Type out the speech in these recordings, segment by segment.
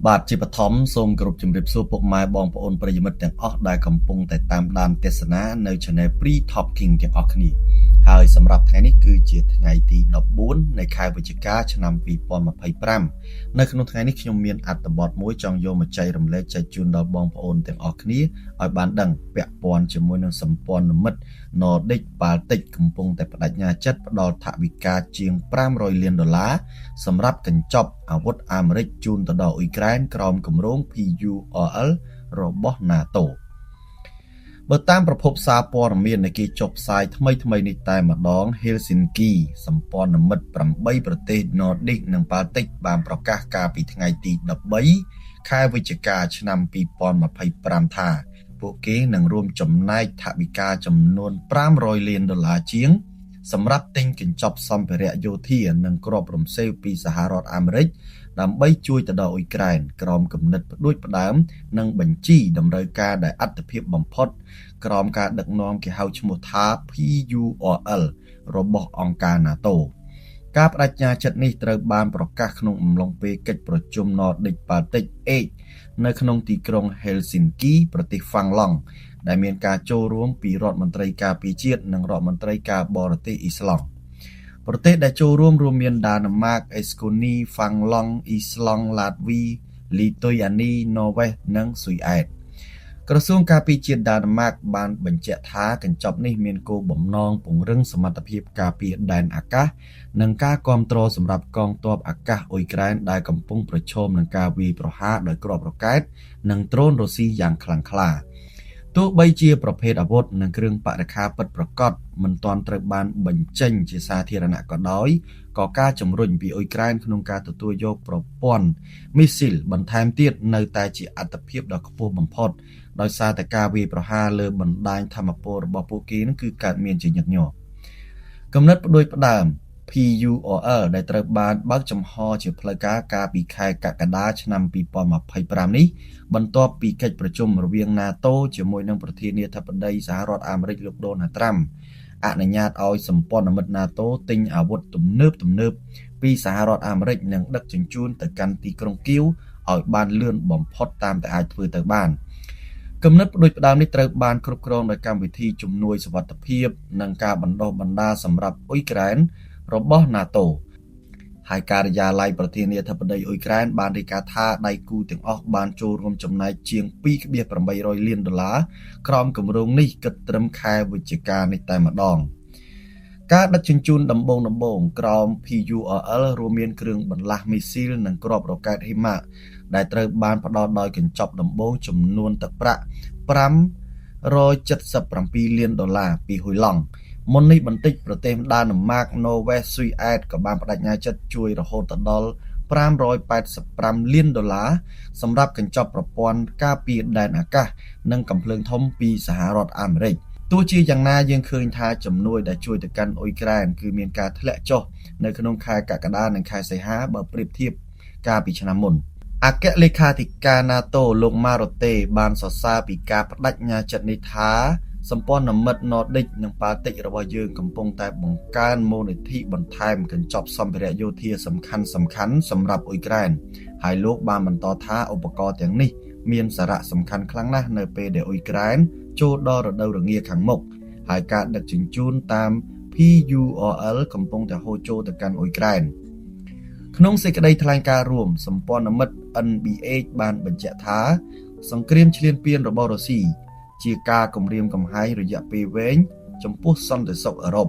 បាទជាបឋមសូមគោរពជម្រាបសួរពុកម៉ែបងប្អូនប្រិយមិត្តទាំងអស់ដែលកំពុងតែតាមដានទស្សនានៅ Channel Pre Top King ទាំងអស់គ្នាហើយសម្រាប់ថ្ងៃនេះគឺជាថ្ងៃទី14នៃខែវិច្ឆិកាឆ្នាំ2025នៅក្នុងថ្ងៃនេះខ្ញុំមានអត្ថបទមួយចង់យកមកចែករំលែកចែកជូនដល់បងប្អូនទាំងអស់គ្នាឲ្យបានដឹងពាក់ព័ន្ធជាមួយនឹងសម្ព័ន្ធមិត្ត Nordic Baltic កំពុងតែប្តេជ្ញាចិត្តផ្ដល់ថវិកាជាង500លានដុល្លារសម្រាប់កញ្ចប់អាវុធអាមេរិកជូនទៅដល់អ៊ុយក្រែនក្រោមគម្រោង PURL របស់ NATO បើតាមប្រភពសារព័ត៌មានដែលគេចុះផ្សាយថ្មីៗនេះតែម្ដង Helsinki សម្ព័ន្ធមិត្ត8ប្រទេស Nordic និង Baltic បានប្រកាសកាលពីថ្ងៃទី13ខែវិច្ឆិកាឆ្នាំ2025ថាពួកគេនឹងរួមចំណែកថវិកាចំនួន500លានដុល្លារជាងសម្រាប់ទិញកញ្ចប់សម្ភារៈយោធានិងគ្រាប់រំសេវពីសហរដ្ឋអាមេរិកដើម្បីជួយទៅដល់អ៊ុយក្រែនក្រោមគំនិតផ្ដួចផ្ដើមនិងបញ្ជីតម្រូវការដែលអត្ថភាពបំផុតក្រោមការដឹកនាំគេហៅឈ្មោះថា PURL របស់អង្គការ NATO ការបដិញ្ញាចិត្តនេះត្រូវបានប្រកាសក្នុងអំឡុងពេលកិច្ចប្រជុំ Nordic Baltic 8នៅក្នុងទីក្រុង Helsinki ប្រទេសហ្វាំងឡង់ដែលមានការចូលរួមពីរដ្ឋមន្ត្រីការពារជាតិនិងរដ្ឋមន្ត្រីការបរទេសអ៊ីស្លង់ប្រទេសដែលចូលរួមរួមមានដាណឺម៉ាក អេស្តូនី ហ្វាំងឡង់ អ៊ីស្លង់ ឡាតវី លីទុយអានី ន័រវេស និងស៊ុយអែតក្រសួងការពារជាតិដាណឺម៉ាកបានបញ្ជាក់ថាកញ្ចប់នេះមានគោលបំណងពង្រឹងសមត្ថភាពការពារដែនអាកាសនិងការគាំទ្រសម្រាប់កងទ័ពអាកាសអ៊ុយក្រែនដែលកំពុងប្រឈមនឹងការវាយប្រហារដោយគ្រាប់រ៉ុកែតនិងដ្រូនរុស្ស៊ីយ៉ាងខ្លាំងក្លាទោះបីជាប្រភេទអាវុធនិងគ្រឿងបរិក្ខារពិតប្រាកដមិនទាន់ត្រូវបានបញ្ចេញជាសាធារណៈក៏ដោយក៏ការជំរុញពីអ៊ុយក្រែនក្នុងការទទួលយកប្រព័ន្ធមីស៊ីលបន្ថែមទៀតនៅតែជាអត្ថភាពដ៏ខ្ពស់បំផុតដោយសារតែការវាយប្រហារលើបណ្ដាញធម្មពលរបស់ពួកគេនឹងគឺកើតមានជាញឹកញាប់គំនិតផ្ដួចផ្ដើម PURL ដែលត្រូវបានបើកចំហជាផ្លូវការកាលពីខែកក្កដាឆ្នាំ2025នេះបន្ទាប់ពីកិច្ចប្រជុំរវាង NATO ជាមួយនឹងប្រធានាធិបតីសហរដ្ឋអាមេរិកលោកដូណាល់ត្រាំអនុញ្ញាតឲ្យសម្ព័ន្ធមិត្ត NATO ទិញអាវុធទំនើបៗពីសហរដ្ឋអាមេរិកនិងដឹកជញ្ជូនទៅកាន់ទីក្រុងគៀវឲ្យបានលឿនបំផុតតាមតែអាចធ្វើទៅបានគំនិតផ្ដួចផ្ដើមនេះត្រូវបានគ្រប់គ្រងដោយកម្មវិធីជំនួយសុវត្ថិភាពនិងការបណ្ដុះបណ្ដាលសម្រាប់អ៊ុយក្រែនរបស់ NATO ហើយការិយាល័យប្រធានាធិបតីអ៊ុយក្រែនបានរាយការណ៍ថាដៃគូទាំងអស់បានចូលរួមចំណែកជាង 2.800 លានដុល្លារក្រោមគម្រោងនេះគិតត្រឹមខែវិច្ឆិកានេះតែម្ដងការដឹកជញ្ជូនដំបូងៗក្រោម PURL រួមមានគ្រឿងបន្លាស់មីស៊ីលនិងគ្រាប់រ៉ុកែត HIMARS ដែលត្រូវបានផ្ដល់ដោយកញ្ចប់ដំបូងចំនួនទឹកប្រាក់577លានដុល្លារពីហ៊ុយឡង់មុននេះបន្តិចប្រទេសដាណឺម៉ាក ន័រវេស ស៊ុយអែតក៏បានប្តេជ្ញាចិត្តជួយរហូតដល់585លានដុល្លារសម្រាប់កញ្ចប់ប្រព័ន្ធការពារដែនអាកាសនិងកាំភ្លើងធំពីសហរដ្ឋអាមេរិកទោះជាយ៉ាងណាយើងឃើញថាជំនួយដែលជួយទៅកាន់អ៊ុយក្រែនគឺមានការធ្លាក់ចុះនៅក្នុងខែកក្កដានិងខែសីហាបើប្រៀបធៀបកាលពីឆ្នាំមុនអគ្គលេខាធិការ NATO លោកម៉ារ៉ូតេបានសរសើរពីការបដិញ្ញាចិត្តនេះថាសម្ព័ន្ធមិត្ត Nordic និង Baltic របស់យើងកំពុងតែបង្កើនមូលនិធិបន្ថែមកញ្ចប់សម្ភារៈយោធាសំខាន់ៗសម្រាប់អ៊ុយក្រែនហើយលោកបានបន្តថាឧបករណ៍ទាំងនេះមានសារៈសំខាន់ខ្លាំងណាស់នៅពេលដែលអ៊ុយក្រែនចូលដល់រដូវរងាខាងមុខហើយការដឹកជញ្ជូនតាម PURL កំពុងតែហូរចូលទៅកាន់អ៊ុយក្រែនក្នុងសេចក្តីថ្លែងការណ៍រួមសម្ព័ន្ធមិត្ត NBH បានបញ្ជាក់ថាសង្គ្រាមឈ្លានពានរបស់រុស្ស៊ីជាការគំរាមកំហែងរយៈពេលវែងចំពោះសន្តិសុខអឺរ៉ុប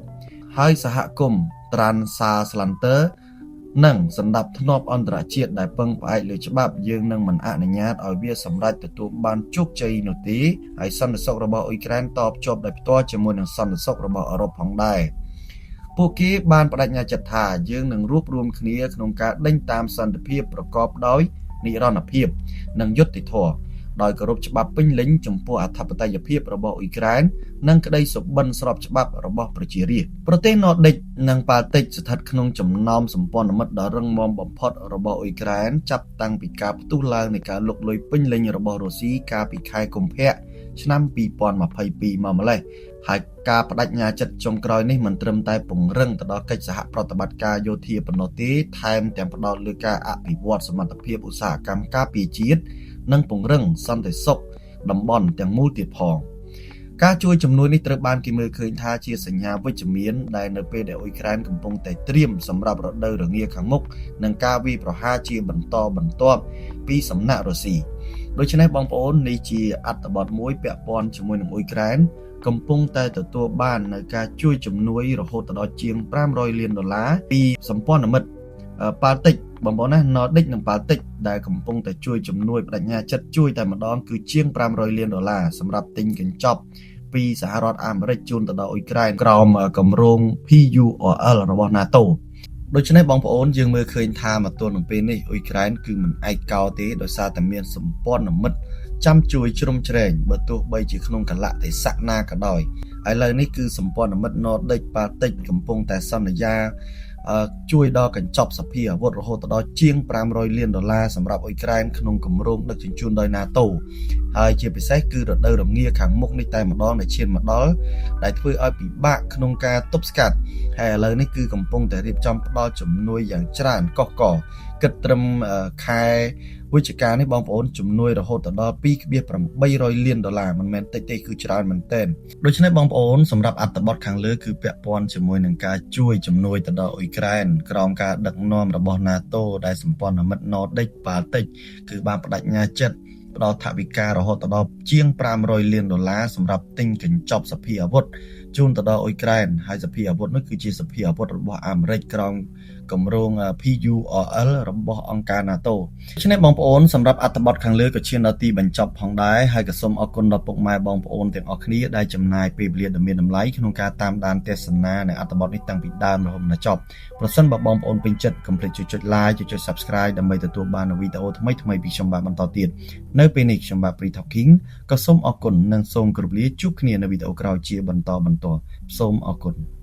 ហើយសហគមន៍ត្រានសាស្លាន់ទ័រនិងសណ្ដាប់ធ្នាប់អន្តរជាតិដែលពឹងផ្អែកលើច្បាប់យើងនឹងមិនអនុញ្ញាតឲ្យវាសម្រេចទទួលបានជោគជ័យនោះទេហើយសន្តិសុខរបស់អ៊ុយក្រែនតភ្ជាប់ដោយផ្ទាល់ជាមួយនឹងសន្តិសុខរបស់អឺរ៉ុបផងដែរពួកគេបានបដិញ្ញាចិត្តថាយើងនឹងរួបរួមគ្នាក្នុងការដេញតាមសន្តិភាពប្រកបដោយនិរន្តរភាពនិងយុត្តិធម៌ ដោយគោរពច្បាប់ពេញលេញចំពោះអធិបតេយ្យភាពរបស់អ៊ុយក្រែននិងក្តីសុបិនស្របច្បាប់របស់ប្រជារាស្ត្រប្រទេសណ័រឌិកនិងបាល់ទិកស្ថិតក្នុងចំណោមសម្ព័ន្ធមិត្តដ៏រឹងមាំបំផុតរបស់អ៊ុយក្រែនចាប់តាំងពីការផ្ទុះឡើងនៃការលុកលុយពេញលេញរបស់រុស្ស៊ីកាលពីខែកុម្ភៈឆ្នាំ2022មកម្លេះហើយការបដិញ្ញាចិត្តចុងក្រោយនេះមិនត្រឹមតែពង្រឹងទៅដល់កិច្ចសហប្រតិបត្តិការយោធាប៉ុណ្ណោះទេថែមទាំងផ្ដោតលើការអភិវឌ្ឍសមត្ថភាពឧស្សាហកម្មការពារជាតិនិងពង្រឹងសន្តិសុខតំបន់ទាំងមូលទៀតផងការជួយជំនួយនេះត្រូវបានគេមើលឃើញថាជាសញ្ញាវិជ្ជមានដែលនៅពេលដែលអ៊ុយក្រែនកំពុងតែត្រៀមសម្រាប់រដូវរងាខាងមុខនិងការវាយប្រហារជាបន្តបន្ទាប់ពីសំណាក់រុស្ស៊ីដូច្នេះបងប្អូននេះជាអត្ថបទមួយពាក់ព័ន្ធជាមួយនឹងអ៊ុយក្រែនកំពុងតែទទួលបាននៅការជួយជំនួយរហូតដល់ជាង500លានដុល្លារពីសម្ព័ន្ធមិត្តបាល់ទិកបងប្អូនណាណ័រឌិកនិងបាល់ទិកដែលកំពុងតែជួយជំនួយបដិញ្ញាចិត្តជួយតែម្ដងគឺជាង500លានដុល្លារសម្រាប់ទិញកញ្ចប់ពីសហរដ្ឋអាមេរិកជូនទៅដល់អ៊ុយក្រែនក្រោមគម្រោង PURL របស់ NATO ដូច្នេះបងប្អូនយើងមើលឃើញថាមកទល់នឹងពេលនេះអ៊ុយក្រែនគឺមិនឯកោទេដោយសារតែមានសម្ព័ន្ធមិត្តចាំជួយជ្រោមជ្រែងបើទោះបីជាក្នុងកលៈទេសៈណាក៏ដោយឥឡូវនេះគឺសម្ព័ន្ធមិត្តណ័រឌិកបាល់ទិកកំពុងតែសន្យាជួយដល់កញ្ចប់សភាអាវុធរហូតដល់ជាង500លានដុល្លារសម្រាប់អ៊ុយក្រែនក្នុងគម្រោងដឹកជញ្ជូនដោយ NATO ហើយជាពិសេសគឺរដូវរងាខាងមុខនេះតែម្ដងដែលឈានមកដល់ដែលធ្វើឲ្យពិបាកក្នុងការទប់ស្កាត់ហើយឥឡូវនេះគឺកំពុងតែរៀបចំផ្ដល់ជំនួយយ៉ាងច្រើនកុះករគិតត្រឹមខែវិច្ឆិកានេះបងប្អូនជំនួយរហូតដល់ 2.800 លានដុល្លារមិនមែនតិចទេគឺច្រើនមែនទែនដូច្នេះបងប្អូនសម្រាប់អត្ថបទខាងលើគឺពាក់ព័ន្ធជាមួយនឹងការជួយជំនួយទៅដល់អ៊ុយក្រែនក្រោមការដឹកនាំរបស់ NATO ដែលសម្ព័ន្ធមិត្តណ័រឌិកបាល់ទិកគឺបានបដិញ្ញាចិត្តផ្ដល់ថវិការហូតដល់ជាង500លានដុល្លារសម្រាប់ទិញកញ្ចប់សភាអាវុធជូនទៅដល់អ៊ុយក្រែនហើយសភាអាវុធនោះគឺជាសភាអាវុធរបស់អាមេរិកក្រោមគម្រោង PURL របស់អង្គការ NATO ដូច្នេះបងប្អូនសម្រាប់អត្ថបទខាងលើក៏ឈានដល់ទីបញ្ចប់ផងដែរហើយក៏សូមអរគុណដល់ពុកម៉ែបងប្អូនទាំងអស់គ្នាដែលចំណាយពេលវេលាដ៏មានតម្លៃក្នុងការតាមដានទស្សនានៅអត្ថបទនេះតាំងពីដើមរហូតដល់ចប់ប្រសិនបើបងប្អូនពេញចិត្តកុំភ្លេចជួយចុច Like ជួយចុច Subscribe ដើម្បីទទួលបាននូវវីដេអូថ្មីៗពីខ្ញុំបាទបន្តទៀតនៅពេលនេះខ្ញុំបាទ Pre Talking ក៏សូមអរគុណនិងសូមគោរពលាជួបគ្នានៅវីដេអូក្រោយជាបន្តបន្ទាប់សូមអរគុណ។